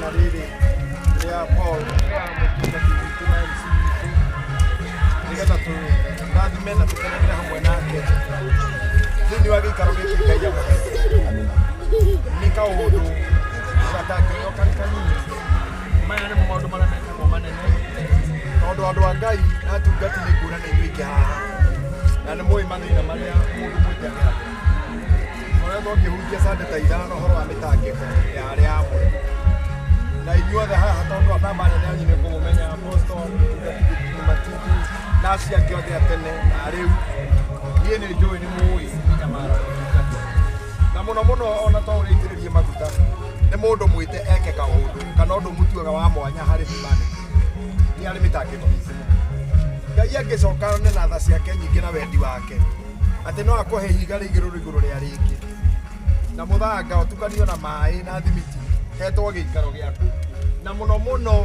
Igongona rĩrĩ rĩa Paul mũtungati witũ na MC witũ, nĩgetha tũrathime na tũkenanĩre hamwe nake thĩinĩ wa gĩikaro gĩkĩ Ngai amũhete. Nĩ kaũndũ gatangĩoywo karĩ kanini. Maya nĩmo maũndũ marĩa metagwo manene, tondũ andũ a Ngai na atungati nĩ nguona nĩ inyuĩ aingĩ haha, na nĩ mũĩ mathĩna marĩa mũndũ mwĩthĩ ageragĩra. Ũrĩa twakĩhunjia Sunday ta ithano ũhoro wa mĩtangĩko ya arĩa amũre, na inyuothe haha, tondũ namba nene yanyu nĩ ngũmũmenya, Apostle mũtungati Matitu na acio angĩ othe a tene na rĩu, niĩ nĩ njũĩ nĩ mũĩ mĩnyamaro ya ũtungati, na mũno mũno ona to ũrĩa itĩrĩrie maguta nĩ mũndũ mwĩte eke kaũndũ kana ũndũ mũtuaga wa mwanya harĩ humanity, nĩ arĩ mĩtangĩko mĩingĩ mũno. Ngai angĩcoka one na tha ciake nyingĩ na wendi wake atĩ no akũhe ihiga rĩigĩrĩrwo igũrũ rĩa rĩngĩ na mũthanga ũtukanio na maĩ na thimiti hetwo gĩikaro gĩaku, na mũno mũno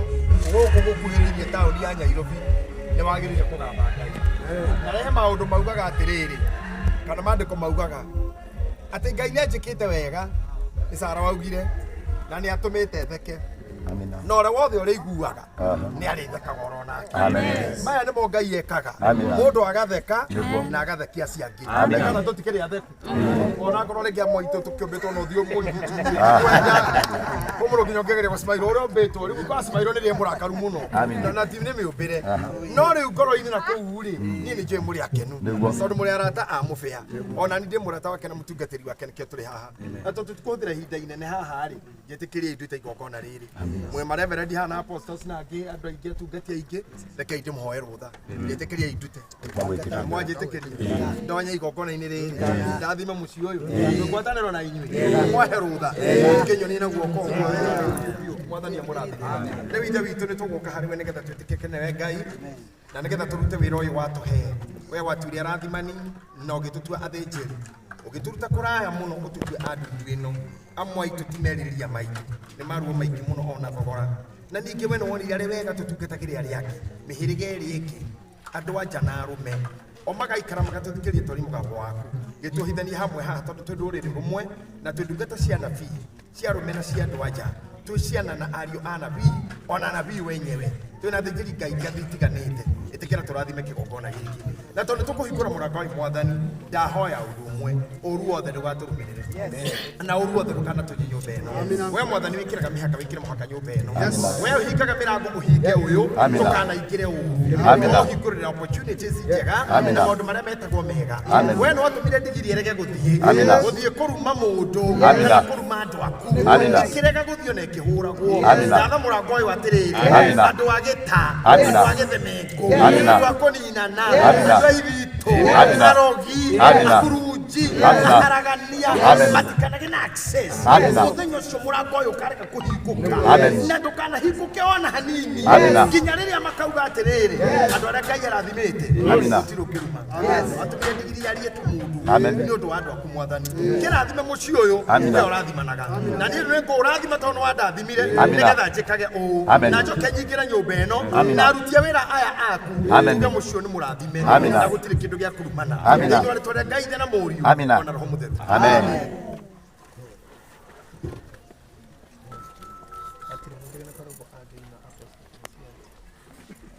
gũkũ gũkuhĩrĩirie taũni ya Nyairobi, nĩ wagĩrĩire kũgatha Ngai. Na rehe maũndũ maugaga atĩrĩrĩ, kana maandĩko maugaga atĩ Ngai nĩ anjĩkĩte wega, nĩ Sara waugire, na nĩ atũmĩte theke, na ũrĩa wothe ũrĩiguaga nĩ arĩthekaga oro nake. Maya nĩmo Ngai ekaga, mũndũ agatheka na agathekia acio angĩ. Kana tũtikĩrĩ atheku? Onakorwo rĩngĩ amwe aitũ tũkĩũmbĩtwo na ũthiũ mũritũ, kũmũrũ nginya ũngĩgeria gũcimairwo ũrĩa ũmbĩtwo rĩu, kwacimairwo nĩ rĩe mũrakaru mũno na ti nĩ mĩũmbĩre, no rĩu ngoro-inĩ na kũu rĩ, niĩ nĩ njũĩ mũrĩ akenu tondũ mũrĩ arata a mũbĩa. Ona niĩ ndĩ mũrata wake na mũtungatĩri wake, nĩkĩo tũrĩ haha. Na tondũ tũtikũhũthĩra ihinda inene haha rĩ, njĩtĩkĩrie nduĩte igongona rĩrĩ mwĩ mareverendi haha na apostles na angĩ andũ aingĩ, atungati aingĩ. Rekei ndĩmũhoe rũtha, njĩtĩkĩrie ndute, mwanjĩtĩkĩria ndonye igongona-inĩ rĩrĩ, ndathime mũciĩ ũyũ ngwatanĩro na inyuĩ, mwahe rũtha kĩnyonie na guoko ũguo biũ. Mwathani amũrathime. Rĩu Ithe witũ, nĩ tũgũka harĩ we nĩgetha twĩtĩkĩke nĩwe Ngai, na nĩgetha tũrute wĩra ũyũ watũhe. We watuire arathimani na ũgĩtũtua athĩnjĩri, ũgĩtũruta kũraya mũno ũtũtue a ndundu ĩno. Amwe aitũ ti merirĩria maitũ, nĩ maruo maingĩ mũno ona thogora, na ningĩ we nĩ wonire arĩ wega tũtungatagĩre arĩa angĩ, mĩhĩrĩga ĩrĩa ĩngĩ, andũ anja na arũme, o magaikara magatũthikĩrĩria twarĩ mũgambo waku gĩtuohithania hamwe haha, tondũ twĩ ndũrĩrĩ rũmwe na twĩ ndungata cia nabii cia arũme na cia andũ anja, twĩ ciana na ariũ a nabii, ona nabii wenyewe, twĩ na thĩnjĩri Ngai ngathĩ itiganĩte. Ĩtĩkĩra tũrathime kĩgongona gĩkĩ, na tondũ tũkũhingũra mũrango wa Mwathani, ndahoya ũndũ ũmwe, ũru wothe ndũgatũrũmĩrĩre na ũru wothe ndũkanatũnye nyũmba ĩno. We Mwathani wĩkĩraga mĩhaka, wĩkĩre mũhaka nyũmba ĩno. We ũhingaga mĩrango, ũhinge ũyũ, ndũkanaingĩre ũru. Ũhingũrĩre opportunities njega na maũndũ marĩa metagwo mega. We nĩ watũmire ndigiri ĩrege gũthiĩ gũthiĩ kũruma mũndũ kana kũruma andũ aku, ĩkĩrega gũthiĩ ona ĩkĩhũragwo. Ndatha mũrango ũyũ atĩrĩrĩ, andũ a gĩta, andũ a gĩthemengũ, andũ a kũninana, andũ a ibitũ, arogi, akurunji, aharagania, matikanage na access. Mũthenya ũcio mũrango ũyũ ũkarega kũhingũka na ndũkanahingũke ona hanini nginya rĩrĩa makauga atĩrĩrĩ, andũ arĩa Ngai arathimĩte gũtirĩ ũngĩruma. Atũmire ndigiri yarie tu mũndũ nĩ ũndũ wa andũ aku. Mwathani, kĩrathime mũciĩ ũyũ. We ũrathimanaga, na niĩ nĩ ngũrathima tondũ nĩ wandathimire nĩgetha njĩkage ũũ na njoke nyingĩre nyũmba ĩno na arutie wĩra aya aku, tuge mũciĩ ũyũ nĩ mũrathime na gũtirĩ kĩndũ gĩa kũrumana, thĩinĩ wa rĩtwa rĩa Ngai Ithe na Mũriũ ona Roho Mũtheru. Amen.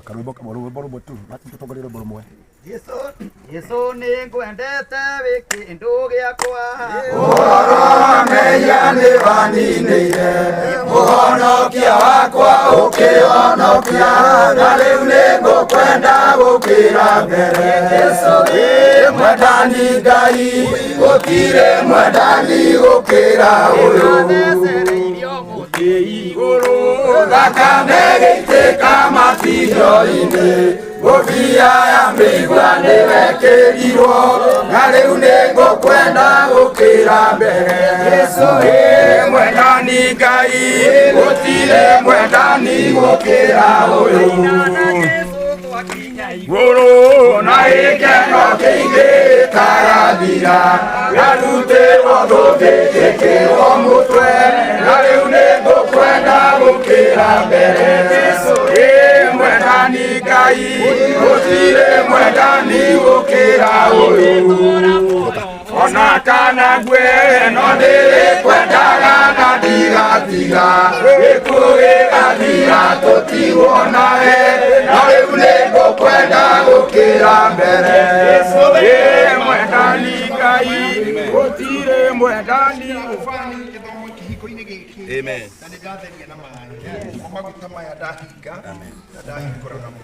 Karwĩmbo rwĩmbo rũmwe tu, tũtongorie rwĩmbo rũmwe. Jesu, Jesu nĩ ngwendete wĩ kĩndũ gĩakwa. Mehia nĩ waninĩire, mũhonokia wakwa ũkĩhonokia, na rĩu nĩ ngũkwenda gũkĩra mbere. Ĩ mwendani Ngai, gũtirĩ mwendani gũkĩra ũyũ. Thecereirio mũtĩ igũrũ. Thakame gĩitĩka matinjo-inĩ, ngũbia ya mĩigua nĩwekĩrirwo, na rĩu nĩ ngũkwenda gũkĩra mbere. Ĩ mwendani Ngai, gũtirĩ mwendani gũkĩra ũyũ. Na Jesu twakinya igũrũ na gĩkeno kĩingĩ gĩtagathira, ngarutĩrwo thũmbĩ njĩkĩrwo mũtwe, na rĩu nĩ ngũkwenda gũkĩra mbere. Ĩ mwendani Ngai, gũtirĩ mwendani gũkĩra ũyũ. Ona kana ngue no ndĩrĩkwendaga na ndigatiga gĩkuũ gĩgathira tũtigwo nawe no rĩu nĩngũkwenda gũkĩra mbere. Ĩ mwendani Ngai gũtirĩ mwendani Ubani gĩthomo kĩhingo-inĩ gĩkĩ. Amen. Na nĩ ndatheria na maĩ. O maguta maya ndahinga na ndahingũra namo.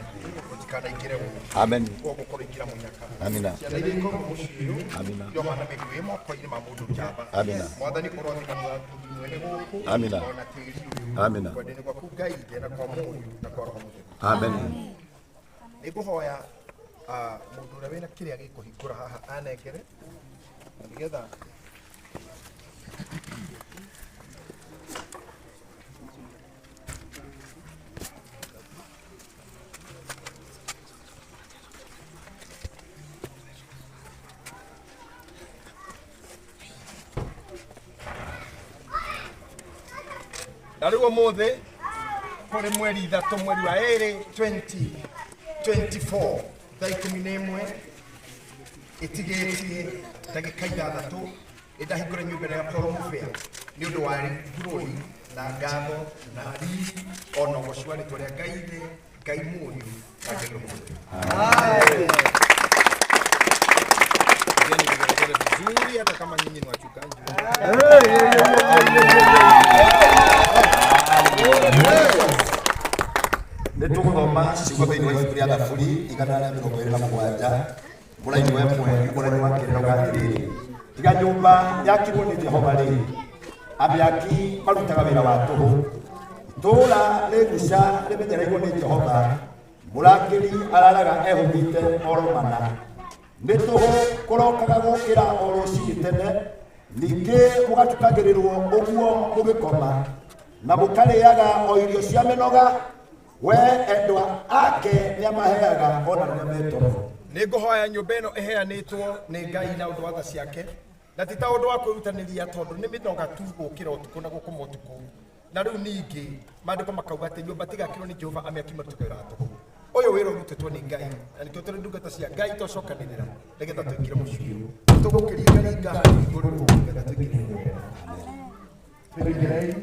Mũtikanaingĩre ũũru. Amen. Koguo kũroingĩra mũnyaka. Amina. Ciana iria ikoragwo mũciĩ ũyũ Amina. irohana mĩguĩ moko-inĩ ma mũndũ njamba. Amina. Mwathani ũrothima mũthuri mwene gũkũ Amina. ona tĩri ũyũ. Amina. Kwenda-inĩ gwaku Ngai ithe na kwa Mũriũ na kwa Roho Mũtheru. Amen. Nĩ ngũhoya mũndũ ũrĩa wĩna kĩrĩa gĩkũhingũra haha anengere na nĩgetha na rĩu ũmũthĩ kũrĩ mweri ithatũ mweri wa ĩrĩ 2024 thaa ikũmi na ĩmwe ĩtigĩtie ndagĩka ithathatũ nĩndahingũra nyũmba ĩno ya Paul Mũbĩa nĩ ũndũ wa glory na ngatho na riri ona ũgoci wa rĩtwa rĩa Ngai ithe Ngai Mũriũ na Ngai Roho Mũtheru. Pigeni vigelegele vizuri hata kama nyinyi ni wachungaji. Nĩ tũgũthoma ciugo thĩinĩ wa ibuku rĩa Thaburi 127 mũraini wa ĩmwe mũraini wa kerĩ rauga atĩrĩrĩ tiga nyũmba yakirwo nĩ Jehova rĩ amĩaki marutaga wĩra wa tũhũ itũũra rĩguca rĩmenyereirwo nĩ Jehova mũrangĩri araraga ehũthĩte oro mana nĩ tũhũ kũrokaga gũkĩra o rũcinĩ tene ningĩ mũgatukagĩrĩrwo ũguo mũgĩkoma na mũkarĩaga o irio cia mĩnoga we endwa ake nĩamaheaga ona rĩrĩa me toro. Nĩ ngũhoya nyũmba ĩno ĩheanĩtwo nĩ Ngai na ũndũ wa tha ciake na ti ta ũndũ wa kwĩrutanĩria tondũ nĩ mĩnoga tu gũkĩra ũtukũ na gũkoma ũtukũ na rĩu ningĩ maandĩko makauga atĩ nyũmba tigakĩrwo nĩ Jehova amĩaki marutaga wĩra wa tũhũ. Ũyũ wĩra ũrutĩtwo nĩ Ngai na nĩkĩo tũrĩ ndungata cia Ngai twacokanĩrĩra nĩgetha tũingĩre mũciĩ ũyũ. Tũgũkĩringaringa igũrũ nĩgetha tũingĩre nyũmba. Tũingĩrei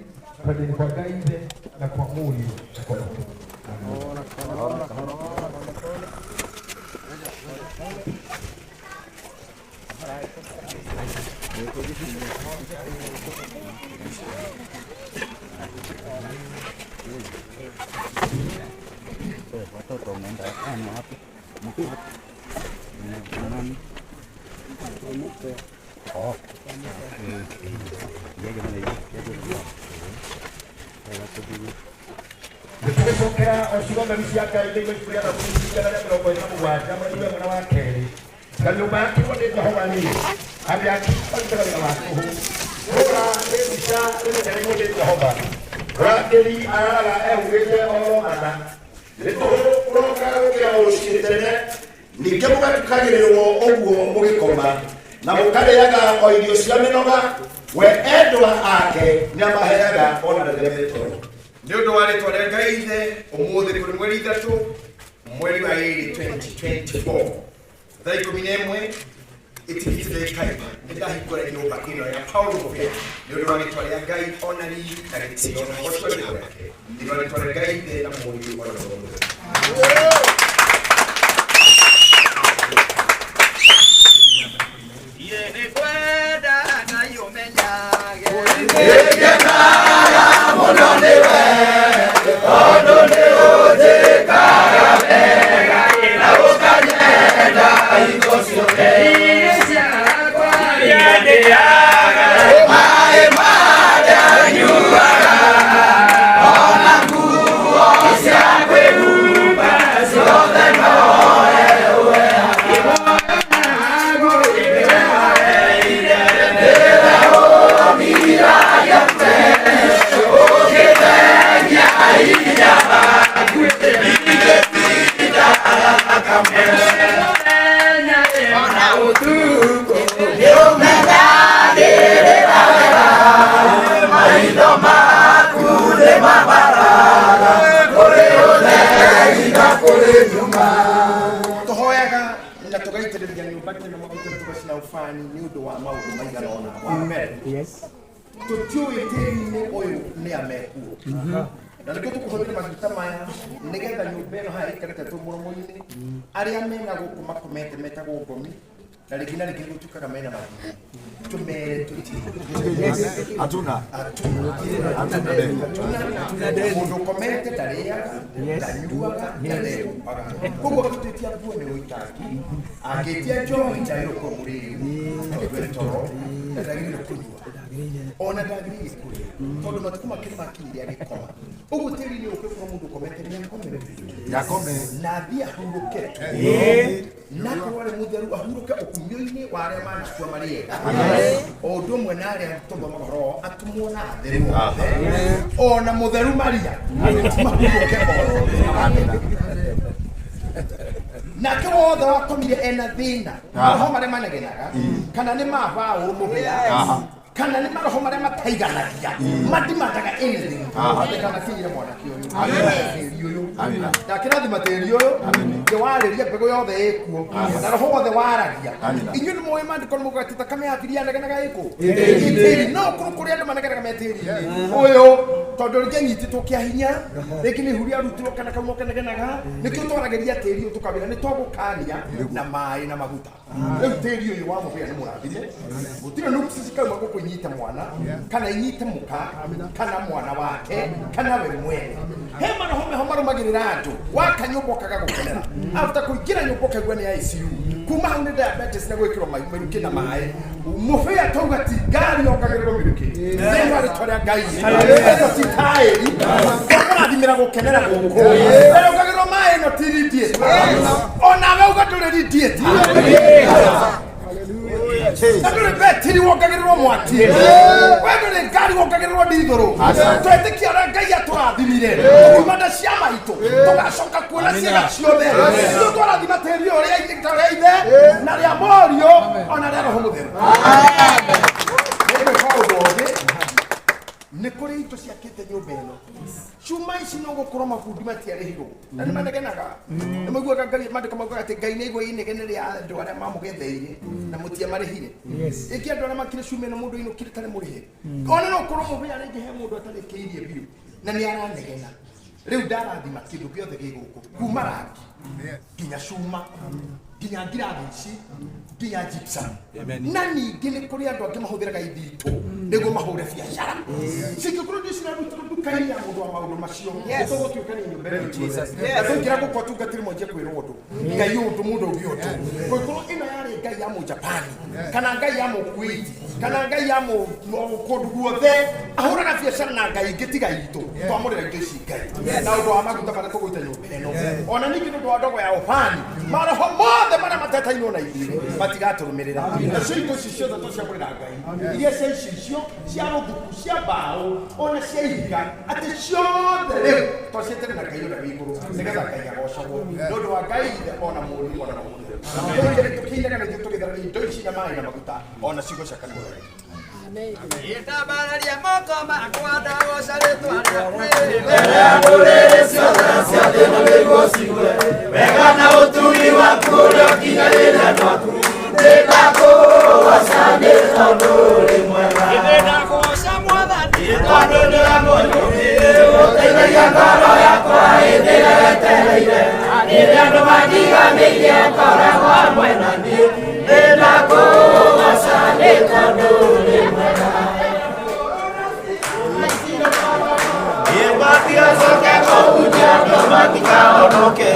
kwenda-inĩ kwa Ngai ithe na kwa Mũriũ na kwa Roho Mũtheru. Watoto wameenda wapi? Nani? Nĩtũgũcokera o ciugo theru cia Ngai thĩinĩ wa ibuku rĩa Thaburi 127 mũraini wa ĩmwe na wa kerĩ na nyũmba yakirwo nĩ Jehova rĩ amĩaki marutaga wĩra wa tũhũ itũũra rĩguca rĩmenyereirwo nĩ Jehova mũrangĩri araraga ehũgĩte oro mana nĩ tũhũ kũrokaga gũkĩra o rũcinĩ tene ningĩ mũgatukagĩrĩrwo ũguo mũgĩkoma na mũkarĩaga o irio cia mĩnoga we endwa ake nĩamaheaga ona rĩrĩa me toro. Nĩ ũndũ wa rĩtwa rĩa Ngai ithe ũmũthĩ kũrĩ mweri ithatũ mweri wa ĩrĩ 2024 thaa ikũmi na ĩmwe ĩtigĩte ndagĩka ĩmwe nĩ ndahingũra nyũmba ĩno ya Paul Mũbĩa nĩ ũndũ wa rĩtwa rĩa Ngai ona riri na gĩtĩo na ũgoci wa rĩtwa rĩake nĩ ũndũ wa rĩtwa rĩa Ngai ithe na Mũriũ ona Roho Mũtheru. Niĩ nĩngwenda Ngai ũmenyage. Nĩngenaga mũno nĩwe tondũ nĩũnjĩkaga wega na ũkanyenda hingo ciothe. Irio ciakwa Iria ndĩaga maĩ marĩa nyuaga ona nguo cia kwĩhumba Tũtiũĩ tĩri-inĩ ũyũ nĩ amekuo. Na nĩkĩo tũkũhũthĩra maguta maya nĩgetha nyũmba ĩno haha ĩikarĩte twĩ mũromo-inĩ arĩa mena gũkũ makomete metagwo ngomi na rĩngĩ na rĩngĩ gũtuĩkaga mena mathirĩ tũmere tũtirĩ. Hatuna. Hatuna deni. Mũndũ ũkomete ndarĩaga, ndanyuaga, ndarehumbaga. Koguo akĩtwĩtia nguo nĩ ũitangi, angĩtia njohi ndagĩrĩirwo gũkorwo mũrĩu tondũ e toro, na ndagĩrĩirwo kũnyua ona ndagĩrĩire kũrĩa tondũ matukũ make nĩ makinyire agĩkoma. Ũguo tĩri-inĩ ũngĩkorwo mũndũ ũkomete nĩ akome Yakome. na athiĩ ahurũke na akorwo arĩ mũtheru ahurũke ũkumio-inĩ wa arĩa manakua marĩ ega o ũndũ ũmwe na arĩa tũthomaga ũhoro wao atũmwo na atheru othe ona mũtheru Maria mahurũke othe. Nake wothe wakomire ena thĩna maroho marĩa manegenaga kana nĩ ma baũrũ mũhĩa kana nĩ maroho marĩa mataiganagia madimandaga anything ndikanakinyire mwanake ũyũ tĩri ũyũ ndakĩrathima tĩri ũyũ ngĩwarĩria mbegũ yothe ĩkuo na roho wothe waragia. Inyuĩ nĩ mũĩ maandĩko nĩ mugaga atĩ thakame ya Bibilia yanegenaga ĩkũ ĩtĩri. No kũrĩ kũrĩ andũ manegenaga me tĩri-inĩ ũyũ tondũ rĩngĩ anyitĩtwo kĩa hinya rĩngĩ nĩ ihu rĩarutirwo kana kauma kanegenaga nĩkĩo twaragĩria tĩri ũyũ tũkawĩra nĩ twagũkania na maĩ na maguta. Rĩu tĩri ũyũ wa mũbĩa nĩ mũrathime gũtirĩ nuksi cikauma gũkũ inyite mwana kana inyite mũka kana mwana wake kana we mwene. He maroho meho marũmagĩrĩra andũ waka nyũmba ũkaga gũkenera after kũingĩra nyũmba ũkaigua nĩ ICU kuma hau nĩ diabetes na gwĩkĩrwo mĩrukĩ na maĩ mũbĩa tauga ti ngari yongagĩrĩrwo mĩrukĩ thĩinĩ wa rĩtwa rĩa Ngai ĩno ti taĩri twamũrathimĩra gũkenera gũkũ ĩrongagĩrĩrwo maĩ ĩno ti radiator onawe uga ndũrĩ radiator na ndũrĩ betiri wongagĩrĩrwo mwaki we ndũrĩ ngari wongagĩrĩrwo ndithũrũ twetĩkia ũrĩa Ngai atũrathimire tũkiuma nda cia maitũ tũgacoka kuona ciĩga ciothe ithuĩ twarathima tĩri ũyũ rĩa rĩa ithe na rĩa mũriũ ona rĩa roho mũtheru. Nĩngwĩka ũndũ ũngĩ nĩ kũrĩ indo ciakĩte nyũmba ĩno cuma ici no gũkorwo mabundi matiarĩhirwo na nĩ manegenaga nĩ maiguaga Ngai maandĩko maugaga atĩ Ngai nĩ aigua inegene rĩa andũ arĩa mamũgetheire na mũtiamarĩhire. Ĩngĩ andũ arĩa makire cuma ĩno mũndũ ainũkire tarĩ mũrĩhe ona no ũkorwo mũbĩa rĩngĩ he mũndũ atarĩkĩirie biũ na nĩ aranegena. Rĩu ndarathima kĩndũ gĩothe gĩ gũkũ kuma rangi nginya cuma nginya ngirathi ici nginya gypsum na ningĩ nĩ kũrĩ andũ angĩ mahũthĩraga ithitũ nĩguo mahũre biacara cingĩkorwo ndio cirarutirwo nduka-inĩ ya mũndũ wa maũndũ macio nĩtũgũtuĩka nĩ nyũmba ĩno na twaingĩra gũkũ atungatĩri mwanjie kwĩrwo ũndũ Ngai ũndũ mũndũ ũngĩ ũndũ kũngĩkorwo ĩno yarĩ Ngai ya Mũjapani kana Ngai ya Mũkuwaiti kana Ngai ya kũndũ guothe ahũraga biacara na Ngai ingĩ tiga itũ twamũrĩra indo ici Ngai na ũndũ wa maguta marĩa tũgũita nyũmba ĩno ona ningĩ nĩ ũndũ wa ndogo ya ũbani maroho mothe marĩa matetainwo na ithuĩ matigatũrũmĩrĩra nacio indo ici ciothe tũciamũrĩra Ngai iria cia icicio cia rũthuku cia mbaũ ona cia ihiga atĩ ciothe rĩu twacieterera Ngai ũrĩa wĩ igũrũ nĩgetha Ngai agocagwo nĩ ũndũ wa Ngai ithe ona mũriũ ona Roho Mũtheru. Tũkĩinaga na ithuĩ tũgĩtheragia indo ici na maĩ na maguta ona ciugo cia kanua gaitũ. Ndambararia moko makwa ndagoca rĩtwa rĩaku. Wega na ũtugi waku ũrĩa ũkinyagĩria andũ aku nĩndakũgoca nĩ tondũ ũrĩ mwega. Nĩndakũgoca Mwathani tondũ nĩwe mũnyũmbi ũteithagia ngoro yakwa hĩndĩ ĩrĩa yetereire rĩrĩa andũ mandiganĩirie ngoragwo hamwe na niĩ nĩndakũgoca nĩ tondũ ũrĩ mwega. Matigacoke kũhunjia andũ matikahonoke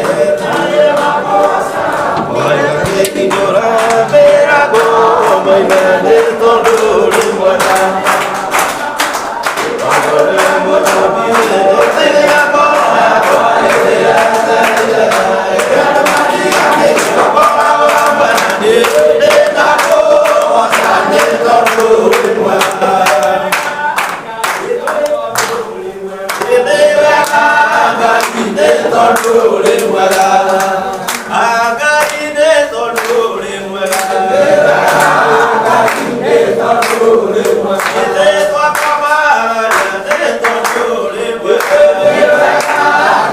mĩragwo moime nĩ tondũ ũrĩ mwega. Tondũ nĩwe mũnyũmbi ũteithagia ngoro yakwa hĩndĩ ĩrĩa yetereire rĩrĩa andũ mandiganĩirie ngoragwo hamwe na niĩ nĩndakũgoca nĩ tondũ ũrĩ mwega. Tondũ ũrĩ mwega. Ngai nĩ tondũ ũrĩ mwega. Ngai nĩ tondũ ũrĩ mwega. Ithe twakamaria nĩ tondũ ũrĩ mwega.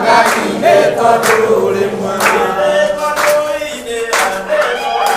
Ngai nĩ tondũ ũrĩ mwega. Ithe twakũinĩra nĩ tondũ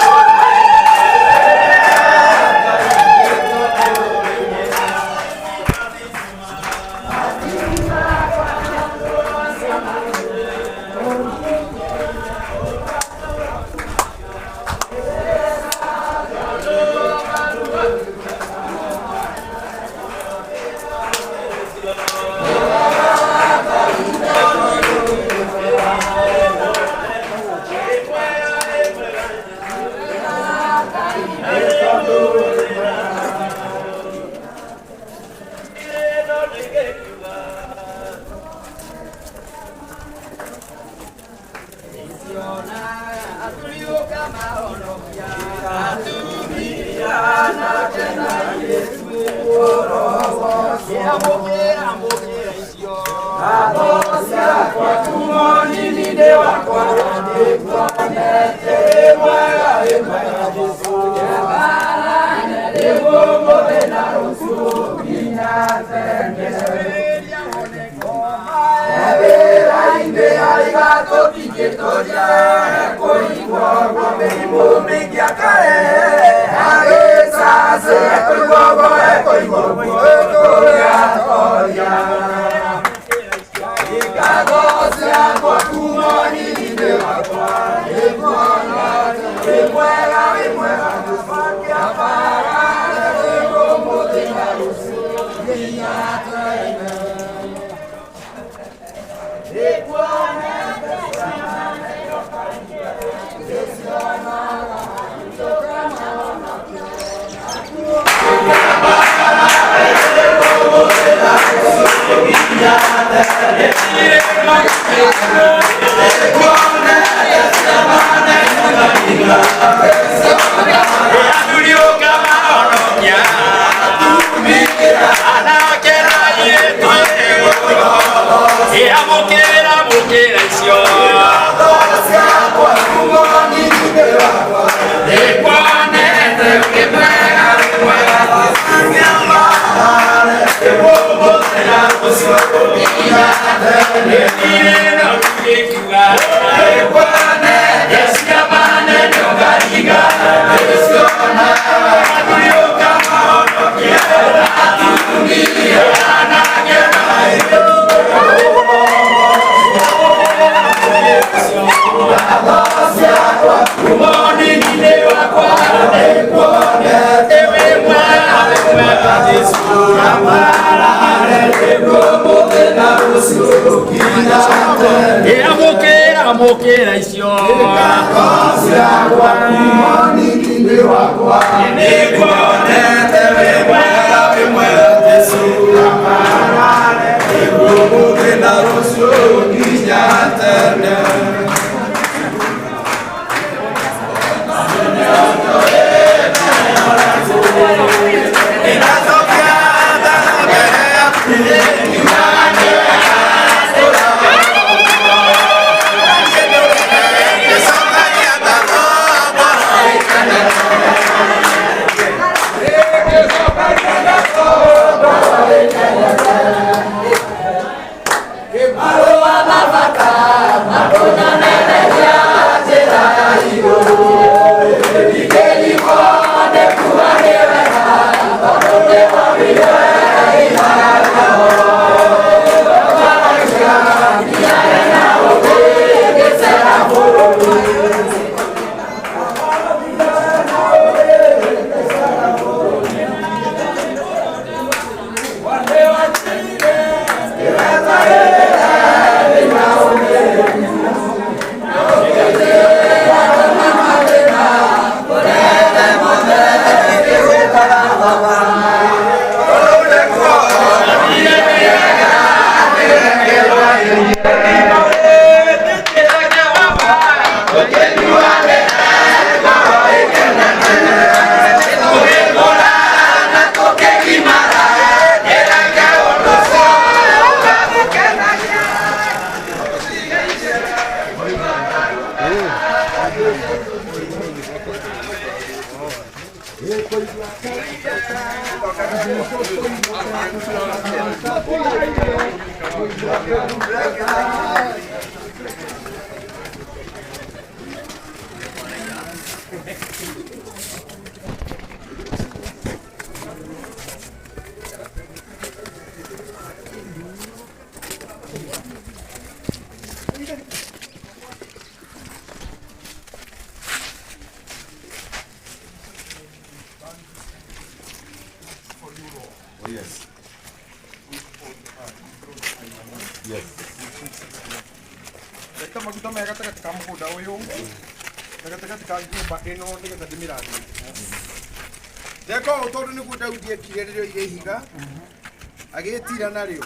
Agĩtira narĩo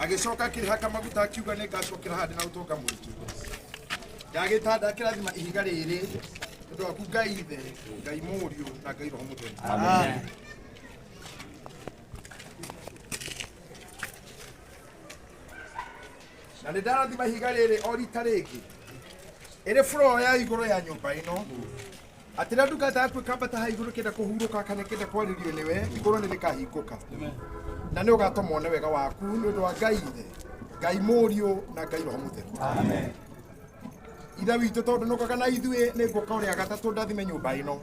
agĩcoka akĩrĩhaka maguta akiuga nĩ ngacokera handĩ na ũtonga mũingĩ. Ndagĩta ndakĩrathima ihiga rĩrĩ nĩ ũndũ waku Ngai Ithe, Ngai Mũriũ na Ngai Roho Mũtheru. Amen. Na nĩ ndarathima ihiga rĩrĩ o rita rĩngĩ ĩrĩ floor ya igũrũ ya nyũmba ĩno, atĩ rĩrĩa ndungata yaku ĩkambata haha igũrũ ĩkĩenda kũhurũka kana ĩkĩenda kwarĩrio nĩwe, igũrũ nĩ rĩkahingũka na nĩ ũgatũma one wega waku nĩ ũndũ wa Ngai Ithe, Ngai Mũriũ na Ngai Roho Mũtheru. Amen. Ithe witũ, tondũ nũkaga na ithuĩ, nĩ ngũka ũrĩa gatatũ ndathime nyũmba ĩno.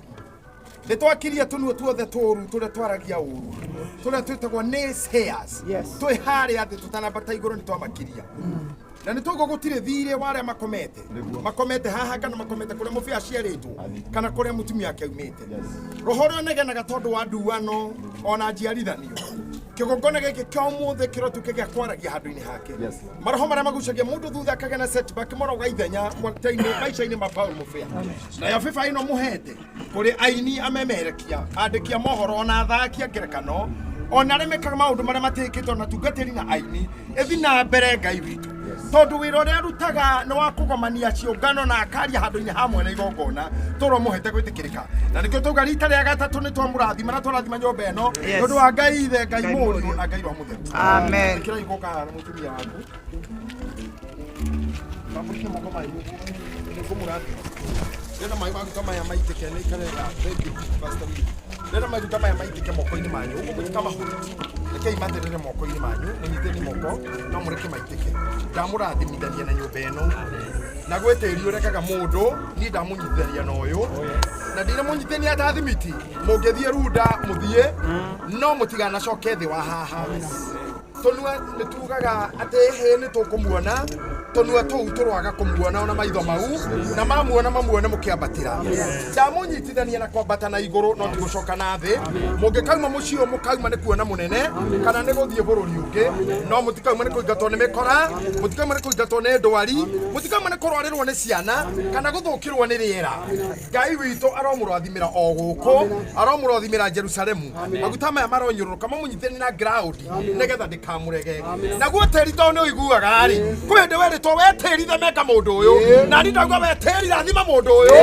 Nĩ twakirie tũnua tuothe tũũru tũrĩa twaragia ũũru, tũrĩa twĩtagwo naysayers. Twĩ harĩa thĩ tũtanambata igũrũ nĩ twamakiria, na nĩ tũguo gũtirĩ thirĩ wa arĩa makomete makomete haha kana makomete kũrĩa mũbĩa aciarĩtwo kana kũrĩa mũtumia ake aumĩte. Roho ũrĩa ũnegenaga tondũ wa nduano ona njiarithanio, kĩgongona gĩkĩ kĩa ũmũthĩ kĩrotuĩke gĩa kwaragia handũ-inĩ hake. Maroho marĩa magucagia mũndũ thutha akagĩa na setback marauga ithenya mwata-inĩ maica-inĩ ma Paul Mũbĩa. Nayo bĩba ĩno mũhete kũrĩ aini, amemerekia, andĩki a mohoro ona athaki a ngerekano ona arĩa mekaga maũndũ marĩa matĩkĩtwo na tungatĩri na aini, ĩthi na mbere Ngai witũ, tondũ wĩra ũrĩa arutaga nĩ wa kũgomania ciũngano na akaria handũ-inĩ hamwe na igongona tũrwo mũhete gwĩtĩkĩrĩka. Na nĩkĩo tauga rita rĩa gatatũ nĩ twamũrathima na twarathima nyũmba ĩno nĩ ũndũ wa Ngai Ithe, Ngai Mũriũ na Ngai Roho Mũtheru. Amen. Ĩkĩra igũka haha na mũtumia waku. Tambũrũkia moko manyu, nĩngũmũrathima. Ndĩrenda maĩ maguta maya maitĩke nĩ ikare. Thank you, Pastor Willy. Ndĩrenda maguta maya maitĩke moko-inĩ manyu ũguo, mũtikamahũti, rekei matherere moko-inĩ manyu, mũnyitĩni moko no mũreke maitĩke. Ndamũrathimithania na nyũmba ĩno na gwĩ tĩri ũrekaga mũndũ, niĩ ndamũnyitithania na ũyũ na ndinamũnyitithania ta thimiti. Mũngĩthiĩ runda mũthiĩ, no mũtiganacoke thĩ wa haha. Tũnua nĩ tugaga atĩ hĩ nĩ tũkũmuona, tũnua tũu tũrwaga kũmuona ona maitho mau na mamuona mamuone mũkĩambatĩra. Ndamũnyitithania na kwambata na igũrũ, no ti gũcoka na thĩ. Mũngĩkauma mũciĩ ũyũ, mũkauma nĩ kuona mũnene kana nĩ gũthiĩ bũrũri ũngĩ, no mũtikauma nĩ kũingatwo nĩ mĩkora, mũtikauma nĩ kũingatwo nĩ ndwari, mũtikauma nĩ kũrwarĩrwo nĩ ciana kana gũthũkĩrwo nĩ rĩera. Ngai witũ aromũrathimĩra o gũkũ, aromũrathimĩra Jerusalemu. Maguta maya maronyũrũrũka mamũnyitithanie na ground nĩgetha ndĩkamũrege. Naguo tĩri tondũ nĩ ũiguaga rĩ, kwĩ hĩndĩ werĩtwo we tĩri themeka mũndũ ũyũ, na niĩ ndauga we tĩri rathima mũndũ ũyũ.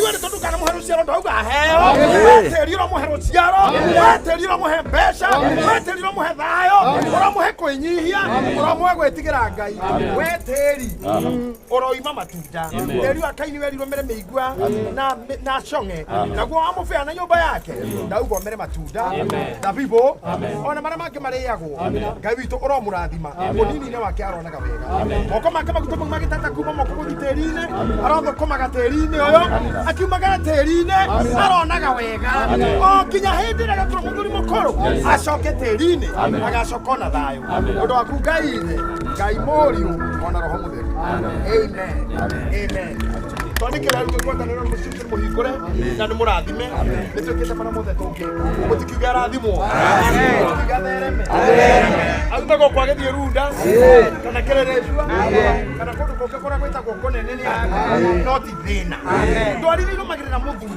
Werĩtwo ndũkanamũhe rũciaro, ndauga heo. We tĩri ũramũhe rũciaro, we tĩri ũramũhe mbeca, we tĩri ũramũhe thayũ, ũramũhe kwĩnyihia, ũramũhe gwĩtigĩra Ngai. We tĩri ũroima matunda. Tĩri wa Kaini werirwo mere mĩigua na cong'e, naguo wa mũbĩa na nyũmba yake ndauga ũmere matunda, thabibũ ona marĩa mangĩ marĩagwo. Ngai witũ ũromũrathima mũnini-inĩ wake, aronaga wega moko make, maguta mau magĩtata kuma moko gũthiĩ tĩri-inĩ, arothũkũmaga tĩri-inĩ ũyũ, akiumagara tĩri-inĩ aronaga wega o nginya hĩndĩ ĩrĩa agakorwo mũthuri mũkũrũ, acoke tĩri-inĩ, agacoka ona thayũ. Ũndũ waku Ngai Ithe, Ngai Mũriũ ona Roho Mũtheru. Amen, amen. Twandĩkĩra rĩu ngwatanĩro mũciĩ mũhingũre na nĩ mũrathime, nĩ twĩkĩte marĩa mothe tũngĩ. Mũtikiuge arathimwo, mũtikiuge athereme, aume gũkũ agĩthiĩ runda kana kĩrĩrĩcua kana kũndũ kũngĩ kũrĩa gwĩtagwo kũnene nĩ andũ, no ti thĩna. Ndwari iria irũmagĩrĩra mũthuri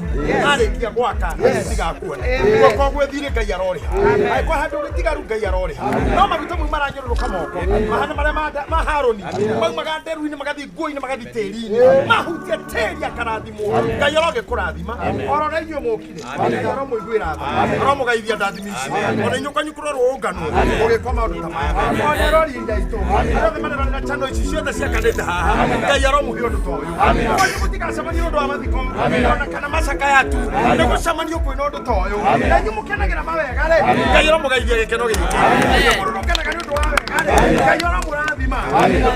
arĩkia gwaka tigakuona guoko gwĩthire, Ngai arorĩha. Angĩkorwo handũ gĩtigaru, Ngai arorĩha. No maguta mau maranyũrũrũka moko mahana marĩa ma Harũni maumaga nderu-inĩ magathiĩ nguo-inĩ magathiĩ tĩri-inĩ, mahutia tĩri akarathimwo. Ngai arogĩkũrathima oro na inyuĩ mũkire. Ngai aromũiguĩra tha, aromũgaithia ndathimi ici ona inyuĩ kwanyu kũrorwo ũngano ũgĩkwa maũndũ ta maya. Ona erori aitũ arĩa othe marerorera channel ici ciothe ciakanĩte haha, Ngai aromũhe ũndũ ta ũyũ. Kwanyu mũtigacemania ũndũ wa mathiko ona kana macakaya tu, nĩ gũcemanio kwĩna ũndũ ta ũyũ na inyuĩ mũkenagĩra mawega rĩ, Ngai aromũgaithia gĩkeno gĩkĩ. Inyuĩ mũrũrũnganaga nĩ ũndũ wa wega rĩ, Ngai aromũrathima.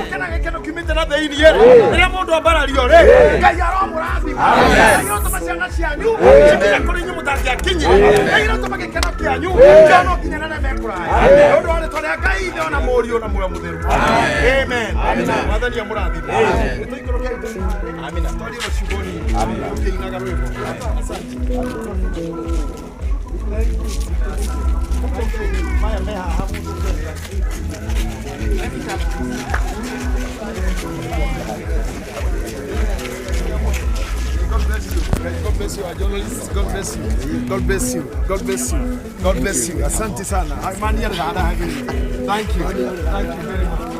Mũkenaga gĩkeno kiumĩte na thĩiniĩ rĩ, rĩrĩa mũndũ ambarario rĩ, Ngai aromũrathima. Ngai arotũma ciana cianyu cikinye kũrĩ inyuĩ mũtangĩakinyire. Ngai arotũma gĩkeno kĩanyu kĩonwo nginya na arĩa me kũraya, nĩ ũndũ wa rĩtwa rĩa Ngai Ithe ona Mũriũ na Muoyo Mũtheru. Amen. Mwathani amũrathime. Nĩ tũikũrũke itũ twarie ciugo nini tũkĩinaga rwĩmbo. Asante. Maya me haha mũndũ ũngĩenda. God bless you. God bless you, our journalists. God bless you. God bless you. God bless you. God bless you. Asante sana. Amani ya dada. Thank you. Thank you very much.